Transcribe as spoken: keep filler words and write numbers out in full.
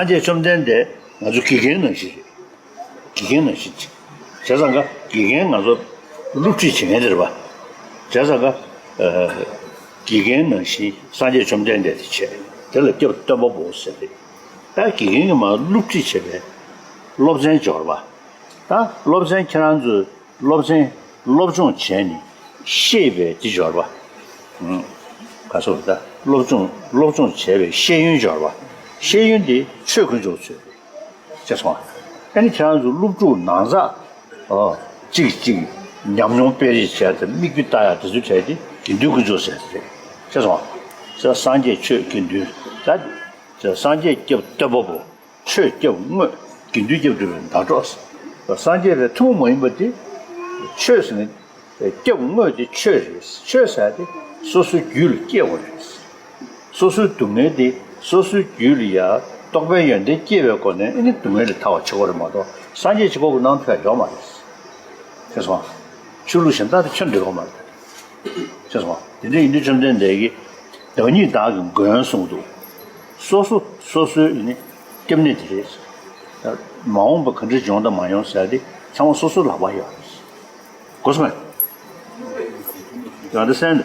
སངས་རྒྱས་བཅོམ་ལྡན་འདས་ང་ཚོ་དགེ་རྒན་ནང་བཞིན་རེད། དགེ་རྒན་ནང་བཞིན་ཅིག་བྱས་ཙང་ཀ་དགེ་རྒན་ང་ཚོ་སློབ་ཁྲིད་བྱེད་མཁན་དེ་རེད་པ། བྱས་ཙང་ཀ་དགེ་རྒན་ནང་བཞིན་སངས་རྒྱས་བཅོམ་ལྡན་འདས་དེ་བྱས། དེ་ལ་སྐྱབས་སྟོན་པ་པོ་ཟེར་ཏེ། ད་དགེ་རྒན་གྱིས་མར་སློབ་ཁྲིད་བྱེད་པའི་སློབ་ཚན་སྦྱོར་བ། ད་སློབ་ཚན་ཁྱེད་རང་ཚོས་སློབ་ཚན་སློབ་སྦྱོང་བྱས་ནས་ཤེས་པའི་དེ་སྦྱོར་བ། ཨུམ། ག་སོགས་ད་སློབ་སྦྱོང་སློབ་སྦྱོང་བྱས་པའི་ཤེས་ཡོན་སྦྱོར་བ། ཤེས་ཡོན་དེ་ཆོས་དཀོན་མཆོག་ཚོས་རེད། ཤེས་སོང་ཨ། ཨ་ནི་ཁྱེད་རང་ཚོ་སློབ་ཕྲུག་ནང་ཚགས་ཨོ་གཅིག་གཅིག་ཉམས་མྱོང་སྤེལ་རེས་བྱས་ཏེ་མིག་དཔེ་ལྟ་ཡག་དེ་ཚོ་བྱས་ཏེ་དགེ་འདུན་དཀོན་མཆོག་ཟེར་ཏེ་རེད། ཤེས་སོང་ཨ། ས་སངས་རྒྱས་ཆོས་དགེ་འདུན་ད་སངས་རྒྱས་སྐྱབས་སྟོན་པ་པོ། ཆོས་སྐྱབས་དངོས། དགེ་འདུན་སྐྱབས་སྒྲུབ་པའི་ཟླ་གྲོགས། སངས་རྒྱས་པའི་ཐུན་མོང་མ་ཡིན་པ་དེ། ཆོས་ཟེར་ན། སྐྱབས་དངོས་དེ་ཆོས་རེད། ཆོས་ཟེར་དེ་སོ་སོའི་རྒྱུད་ལ་སྐྱེ་བ་རེད། སོ་སོའི་སྡུག་བསྔལ་དེ་སོ་སོའི་རྒྱུད་ལ་ཡ་རྟོགས་པའི་ཡོན་ཏན་སྐྱེ་བའི་སྒོ་ནས་ཨ་ནི་སྡུག་བསྔལ་ལས་ཐར་བ་བྱེད་དགོས་རེད་མ་གཏོགས་སངས་རྒྱས་བྱེད་དགོས་ཀྱི་ནང་དུ་ཡོད་མ་རེད། ཤེས་སོང་། ཆོས་ལུགས་གཞན་དག་དེ་ཁྱོན་འགྲིག་གི་མ་རེད། ཤེས་སོང་། དེ་འདྲ་ཡིན་དུས་བཅོམ་ལྡན་འདས་ཀྱིས་བདག་ཉིད་བདག་གི་མགོན་གསུངས་འདུག་སོ་སོ་སོ་སོའི་ནི་སྐྱབས་གནས་དེ་རེད། མ་འོངས་པ་ག་འདྲ་འབྱུང་དང་མ་ཡོང་ཟེར་དེ་ཚང་མ་སོ་སོའི་ལག་པར་ཡོད་རེད། གོ་སོང་ངས། ཡང་འདི་སེམས།